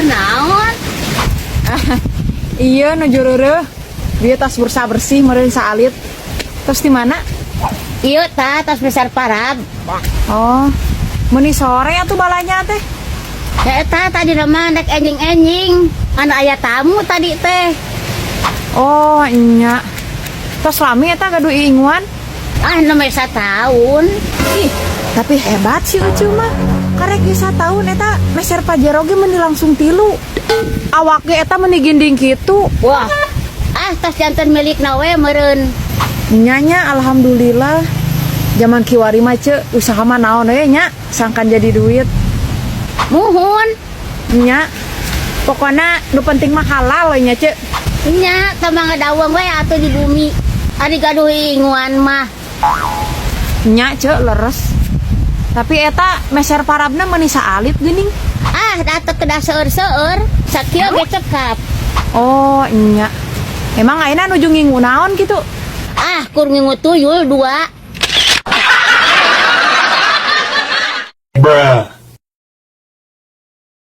Keur naon? Iya, nuju reureuh. Dia tas bursa bersih meureun saalit. Terus di mana? Iya ta, tas besar parab. Oh, meuni sore atuh balanja teh. Ya eta tadi mah rek enjing-enjing. Anu aya tamu tadi teh. Oh, nya. Tos lami eta gaduh inguan? Ah, nembe tahun. Ih, tapi hebat sih Ucu mah. Karek ge tahun eta meser Pajero ge meuni langsung tilu. Awak ge eta meuni ginding kitu. Wah. Ah, tas janten milik we meureun. Nya nya, alhamdulillah. Zaman kiwari mah, Ce, usaha mah naon we nya, sangkan jadi duit. Muhun. Nya. Pokoknya nu penting mah halal we nya, Ce. Nya, tambah ngadaweng we atuh di bumi. Ari gaduh inguan mah. Nya, Ce, leres. Tapi eta meser parabna meuni saalit geuning. Ah, da kedah seueur-seueur. Sakieu ge cekap. Oh, nya. Emang ayeuna nuju ngingu naon gitu? Ah, kur ngingu tuyul dua.